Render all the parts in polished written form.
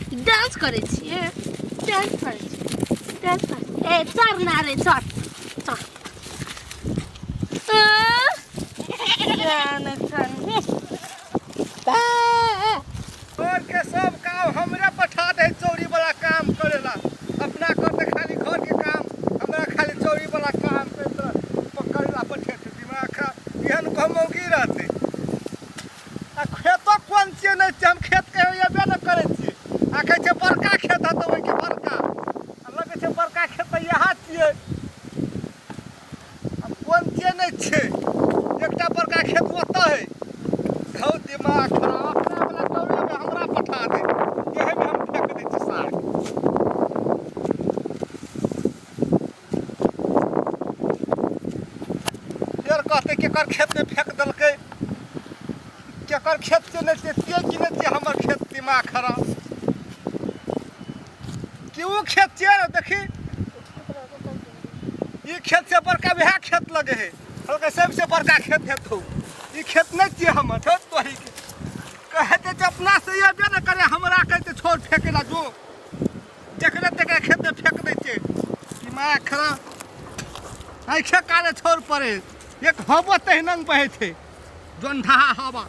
Dance करै छियै, dance करै छियै, डांस करै छियै। ए चढ़ ना रे, चढ़ चढ़। घर के सब काम हमरे पठा दे, चोरी वाला काम करेला अपना करते, खाली घर के काम हमरा खाली चोरी वाला काम पे पकड़ला पठे। दिमाग खराब, एहन कमौगी रहते। आ खेतो कोन छियै? नहि छियै, हम खेत के अयबे नहि करै छियै। आ कहै छै बड़का खेत है तऽ ओहिके बड़का आ लगै छै, बड़का खेत तऽ इएह छियै। आब कोन छियै नहि छियै, एकटा बड़का खेत ओतऽ है। धौ, दिमाग खराब, अपना वाला चौड़ेमे हमरा पठा दे, एहिमे हम फेंक दै छी साग। फेर कहतै केकर खेतमे फेंक देलकै, केकर खेत से नहि छियै, छियै कि नहि छियै हमर खेत। दिमाग खराब, कि ओ खेत छियै ने? देखी, ई खेत से बड़का वएह खेत लगे है। कहलकै सबसे बड़का खेत हेतौ, ई खेत नहि छियै हमर। धत तोही के, कहते जे अपना से अयबे ने करे, हमरा कहते छोड़ फेंके ला, जो जकरे तकरे खेत में फेंक दै छियै। दिमाग खराब, आँखे काले छोड़ पड़े। एक हवो तहिना बहै छै, जोन्ढाहा हवा।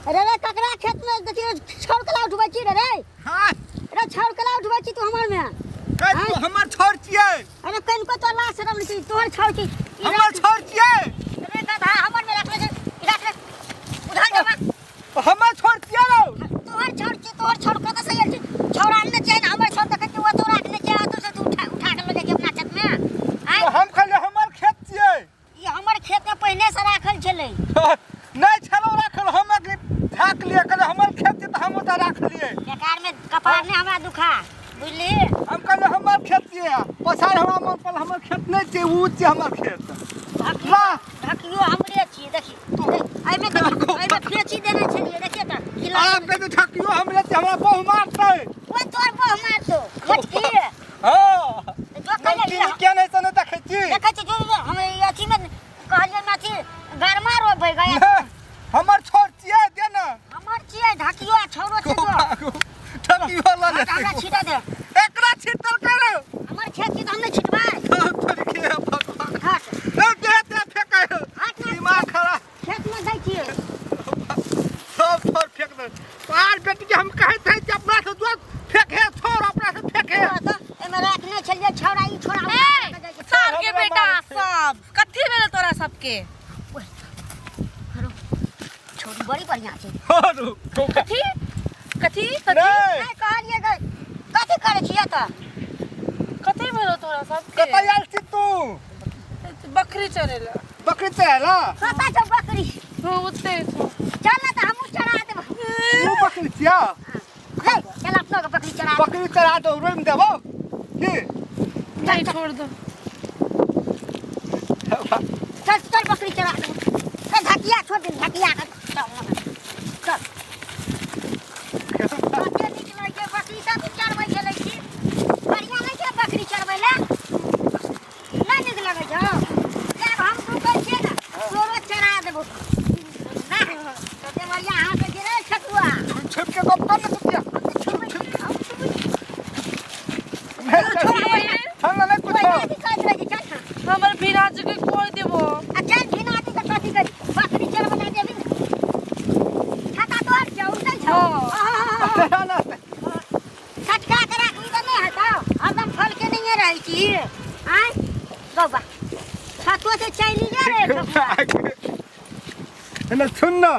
अरे रे, ककरा खेत में देखियो छौड़ कला उठबै छी रे रे? हाँ। अरे, छौड़ कला उठबै छी तू हमर में? हे, तू हमर छोड़ छियै। अरे, कनिको तो लाज शरम नहीं छी, तोहर छौड़ छी ई। हमर छोड़ छियै। अरे गधा, हमर में रखले छै, ई रखले उधर जमा। हमर छोड़ छियै रौ। तोहर छौड़ छी, तोहर छौड़ कतऽ से आयल छै? छौड़ आनने छै ने हमर छौड़, देखै छी ओतौ राखने छै, ओतौ से तू उठा उठा के लऽ जाइ छी अपना खेत में, आँय? हम खाली हमर खेत छियै। ई हमर खेत में पहिने से राखल छलै। नहि छलौ राखल, हम अखनी झाँक लियै, कहले हमर खेत छै तऽ हम ओतऽ राखलियै। बेकार में कपार ने हमरा दुखा, बुझली? हम कहलियै हमर खेत छियै, पछाड़ हमरा मन पड़ल, हमर खेत नहि छियै, ऊ छियै हमर खेत। ला। ढकियो हमरे छियै, देखी एहिमे, देखी एहिमे फेची देने छलियै, देखिए तऽ ई आब कहै छै ढकियो हमरे छियै, हमरा बहु मारतै। ओ तोर बहु मारतो मोटकी। हँ। जो कहले नमकीन किया नहि से नहि देखै छी? देखै छी, जो जो, हम ई अथी में कहलियै में अथी गरमा रोपबै गया। नहि, हमर छोड़ छियै, दे ने। हमर छियै ढकियो आ छौरो छै, जो ढकियो लऽ हट, लेतै। हमरा छीटा दे। एकरा छिटल करे। हमर खेत छी तऽ हम नहि छिटबै? तोरी के भगवान। हट। ए, दे दे, फेकै। हट ना। दिमाग खराब। खेत में दै छियै। सब छोड़ फेंक दे। आर बेटी के हम कहैत रही कि अपना से जो फेंक है छोड़, अपना से फेंक है। तऽ एहिमे राखने छलियै छौड़ा, ई छोड़ा। ए, सार के बेटा सब, कथी भेल तोरा सबके? छोड़ी बड़ी बढ़िया छै। छोड़ू। कथी कथी कथी? नहीं। नहि कहलियै गे, कथी करै छियै तऽ? कथी भेल तोरा सबके? कतऽ आयल छी तू? बकरी चरेला। बकरी चढ़ेला? कतऽ छौ बकरी? हाँ, ओते छौ। चल ने तऽ हमहूँ चढ़ा देबौ। तू बकरी छिया? चल, अपनो के बकरी चढ़ा देबौ। बकरी चढ़ा दो, रोइम देबो की? नहीं, छोड़ दो। चल चल, बकरी चढ़ा देबौ। चल, ढकिया छोड़ दे, ढकिया के चल चल। कते नीक लगै छै बकरी सब चरबै छलै छी, बढ़िआँ नहि छै बकरी चरबै लए? नहि नीक लगै छौ? जब हम रुकै छियै ने, तोरो चढ़ा देबौ ना। कते बढ़िआँ हाथ छै रे ठकुआ। छुप छुप के गप कर ने सुतिया, छुप छुप। हम नहीं कुछ। ओहिना भी कहैत रहै छै, चल ना। हमर बिराज के कोई देबो। आ चल, भिना दी तऽ कथी करी? बकरी चरबै लए जेबही ने? छाता तोहर छौ, उठल छौ? हाँ। आहा। ना। छटका के राखबी तऽ नहि हेतौ, हरदम फल के नहिए रहै छी। आँय गौबा, छतो से चलि जा रे ठकुआ। एने सुन ना।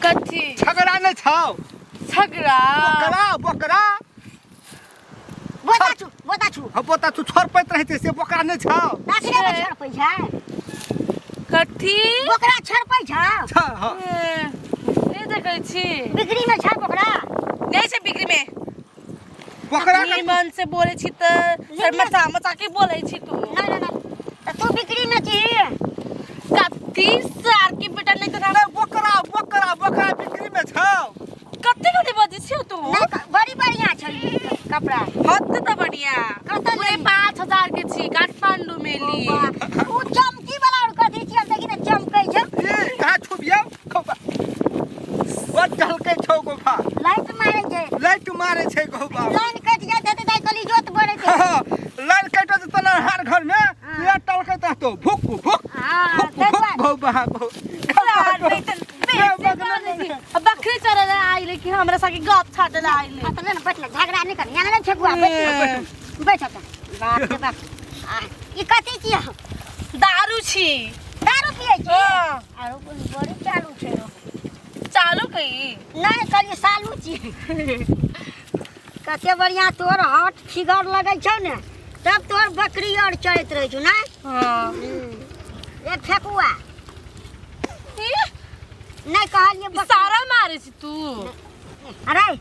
कथी? झगड़ा नहीं छौ? झगड़ा? बकरा, बकरा। बोता छु, बोता छु। हम बोता तू छोड़ पैत रहै छै से बकरा नहि छौ? दसरे में छड़पै छै। कथी? बोकरा छड़पै छौ? छ, हाँ। ए, नहि देखै छी? बिक्री में छै बोकरा? नहि छै बिक्री में। बकरा के निमन से बोलै छी तऽ सर मचा मचा के बोलै छी तू। नहीं नहीं नहीं, तऽ तू बिक्री में छी? कथी सार के बेटा, नहीं तऽ नहीं, बकरा, बकरा, बकरा बिक्री में छौ? कते कते बजै छियौ तू? नहीं, बड़ी बढ़िया छै कपड़ा। हद तऽ बढ़िया। कतऽ पूरे लेली? 5000 के छी, काठमांडू में ली। ओ चमकी वाला और कथी छियै? देखी ने, चमकै छै। ई कहाँ छुबियौ? बड़ टहलकै छौ। लाइट मारे छै गौ बाबा। लाइन कटि जाइत हेतै तऽ कहली जोत बढ़ैत हेतै। हाँ, लाइन कटो जेतौ ने हर घर में, ये टलकैत रहतौ भुक भुक हाँ, भुक ताहि भुक दुआरे। गौ बाबा गौ। सार नहीं त बेसी बाजै छी। आ बकरी चरै ले आइले कि हमरा संगे गप छाटे ले आइले। हाँ, तऽ ले ने बैठ ने, झगड़ा नहि कर, यहाँ ने ठेकुआ, बैठ ने, बैठ। बैठ ओतऽ। बाप रे बाप। आ, ई कथी छियै? दारू छी। दारू पियै छी? हाँ। आरो बड़ी चालू छै रौ। चालू कही। नहि कहलियै सालू छी। कते बढ़िआँ तोहर हॉट फिगर लगै छौ ने, तब तोहर बकरी आओर चरैत रहै छौ ने। हाँ। ए फेकुआ, नहि कहलियै बकरी। सारा मारे छी तू। अरे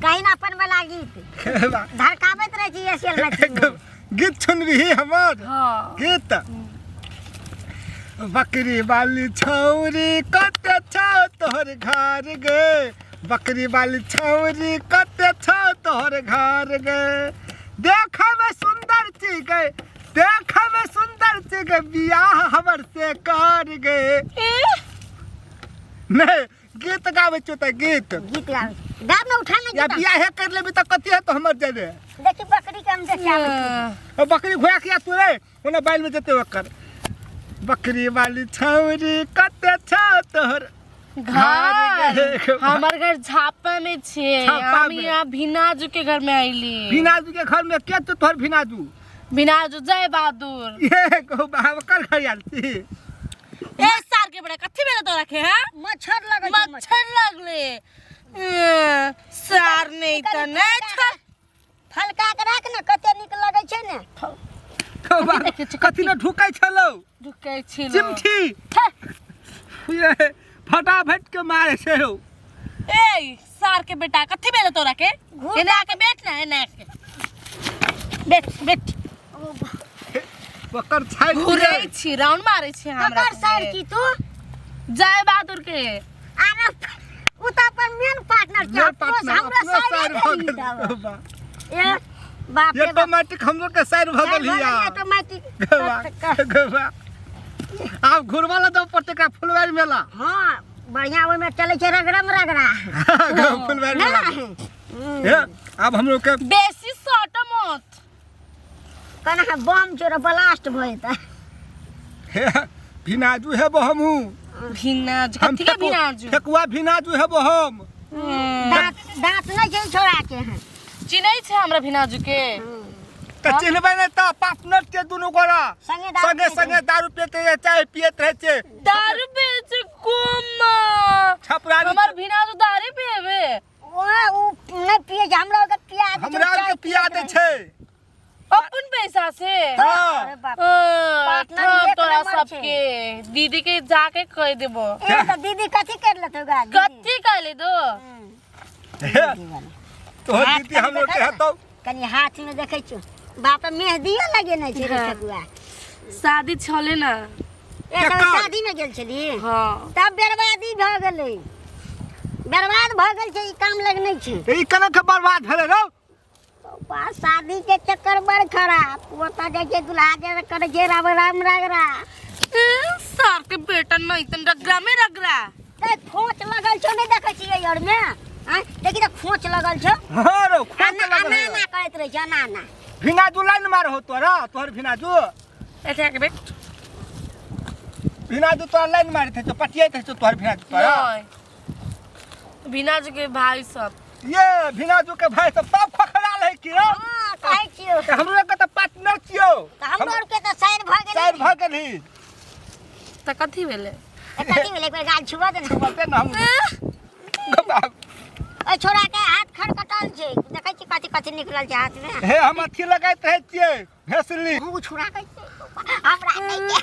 कहीं ना अपन वाला गीत धड़काबैत रहै छी एशियल मैथिली में। गीत सुनबिही हमर? हाँ। गीत बकरी वाली छौरी कते छौ तोहर घर गे, बकरी वाली छौरी कते छौ तोहर घर गे, देखे में सुंदर छी गे, देखे में सुंदर छी गे, बियाह हमर से कर गे। नहीं गीत गाबै छियौ तऽ गीत गीत गाबै छी। गाब ने, उठा ने या गीत। बियाहे कर लेबी तऽ कथी हेतौ हमर जरे? देखी बकरी के हम देखे आबै छी। ओ बकरी घोड़ा किया तू रे, ओना बैल में जेते ओकर। बकरी वाली छौरी कते छौ तोहर घर? हमर घर झापा में छे। झापा हम में। यहाँ भिनाजू के घर में आइली। भिनाजू के घर में के तो तोहर भिनाजू? भिनाजू जय बहादुर। ये कहू बाबा ओकर घर आयल छी। ए सार के बड़ा कथी भेल तोरा के? हैं मच्छर लगै छै। मच्छर लगले। ए, सार नहीं त नहीं छ। फलका के राख ने, कते नीक लगै छै ने। कहू बाबा, कथी ने ढुकै छलौ? ढुकै छी चिमठी ये फटाफट के मारे छै हौ। ए सार के बेटा कथी भेल तोरा के? घूर। एने आके बैठ ना, एने आके बैठ बैठ। ओकर छाड़ि घुरै छी, राउंड मारै छी हमरा। ककर साइड संगे। छी तू? जय बहादुर के। आरे उ तऽ अपन मेन पार्टनर छै। मेन अपनो पार्टनर, हमरा अपनो साइड साइड भऽ गेल। गेल। ए बाप रे बाप। ऑटोमेटिक हमरो के साइड भऽ गेल हिया। ऑटोमेटिक। गवा गवा आब घुरवा ला दो पड़तै एकरा फुलवारी मेला। हां बढ़िया, ओहिमे चलै छै रगड़म रगड़ा। फुलवारी मेला। नहि। हे, आब हमरो के बेसी सट मत। कना बम चोर ब्लास्ट भऽ जेतै। हे भिनाजू हेबो हमहूँ। भिनाजू? हम कथी के भिनाजू? ठेकुआ भिनाजू हेबो हम। दाँत दाँत नहि छै छोड़ा के हँ। चिन्है छै हमरा भिनाजू के? तऽ चिन्हबै नहि तऽ पार्टनर छियै दुनू गोरा। संगे दारू संगे पियैत। संगे दारू पियैत रहै, चाय पियैत रहै छै। दारू बेचे कोमा छपरारी। हमर भिनाजू दारू पिएबे? ओ उ नहि पियै छै, हमरा ओके पिया दै छै। हमरा चाय आरके पिया पियैत दै रहै। छै अपन पैसा से? हाँ। अरे बाप। पार्टनर एक तोरा नंबर छै। सबके दीदी के जाके कह देबो। ए तऽ दीदी कथी कर लेतौ गा दीदी? कथी कहले दो? हे, तोहर हाथ दीदी कनि हमरो के देखै हेतौ। कनि हाथ में देखै छियौ, बाप रे, मेहदियो लगेने छै रे। हाँ। ठकुआ शादी छले ना। ए केकर? शादी में गेल छली? हाँ। तब बर्बादी भऽ गेलै, बर्बाद भऽ गेल छै, ई काम लग नहि छै। ई केना के बर्बाद भेलै रौ? बा शादी के चक्कर बड़ खराब, ओतऽ जाइ छै दुल्हा जे करै छै राम राम रगड़ा। ए, सार के बेटा नहीं तन रगड़ा में रगड़ा। ए खोच लगल छौ, नहि देखै छियै और में आँय, देखी तऽ खोच लगल छौ। हाँ रौ, खोच अना लगल अना है। अना करैत रहै छै, अना अना। भिनाजू लाइन मार हो तोरा, तोहर भिनाजू। ऐसे आके बैठ। भिनाजू तोरा लाइन मारैत है, पटियाइत है तोहर भिनाजू तोरा। नहीं, भिनाजू के भाई सब। ये भिनाजू के भाई सब सब खोखरा है कि रौ? हाँ कहै छियौ। तऽ हमरो के तऽ पार्टनर छियौ। तऽ हमरो आरके तऽ साइड भऽ गेलै। साइड भऽ गेलही। त कथी भेलै? तऽ कथी भेलै? एक बेर गाल छुबऽ दे ने। बते ने हम बाप। ओहि छोड़ा के हाथ खरकटल छै, देखै छी कथी कथी निकलल छै हाथ में। हे हम अथी लगाइत रहै छियै भेसली। ओ छोड़ा के हमरा नहि छै,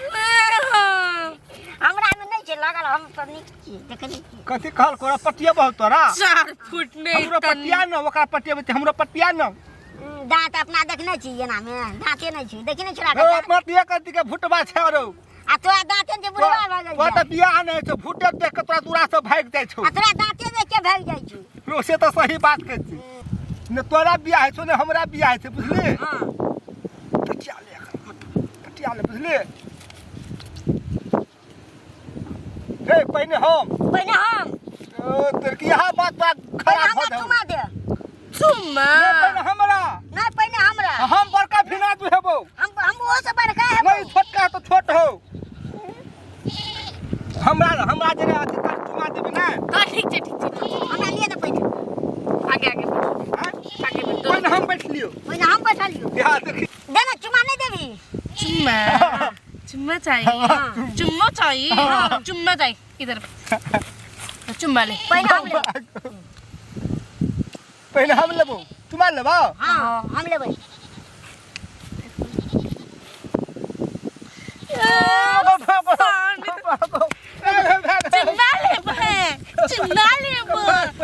हमरा में नहि छै लगल, हम तऽ नीक छियै, देखै नहि छियै। कथी कहल कोरा पटियबहो तोरा? 4 फुट नहीं हमरो तन। पटिया न, ओकरा पटियबै छै, हमरो पटिया न। दाँत अपना देखने छी, एना में दाँते नहि छै, देखी नहि छोड़ा रौ के दाँत। अपना तिया कथी के भुटबा छै रौ? आ तोरा दाँते जे बुढ़वा भऽ गेल तोरा छै। तऽ बियाह नहि छौ, भुटे देख के तोरा दूरा से भागि जाइ छौ। आ तोरा दाँते देख के भागि जाइ छौ। रौ से तऽ सही बात कहै छी ने, तोरा बियाह होइ छौ ने हमरा बियाह होइ छै, बुझली? हाँ। पटिया ले एखन, पटिया ले, बुझली? रे पहिने हम। पहिने हम। ओ तोर की यहाँ बात बात पहिने खराब हमरा भऽ चुमा दे। चुम्मा। नहीं, पहले हमरा। नहीं, पहले हमरा। हम बड़का भिना तू हेबो। हम ओहो से बड़का हेबो। नहीं, छोटका है तो छोट हो। हमरा हमरा जरे अथी कर चुमा देबे ना। हाँ, ठीक छै, ठीक छै, ठीक छै। हमरा लिए ने बैठ। आगे आगे बैठ। हाँ? आगे बैठ। पहले हम बैठ लियो। पहले हम बैठा लियो। यहाँ देखी। दे ना, चुमा नहीं देबी। चुम्मा, चुम्मा चाहिए, चुम्मा चाहिए, चुम्मा चाहिए। इधर चुम्मा ले। पहले हम लेबै। पहले हम लेबो, चुमा लेबो। हाँ, हम लेबै। चुम्मा लेबै, चुम्मा लेबै।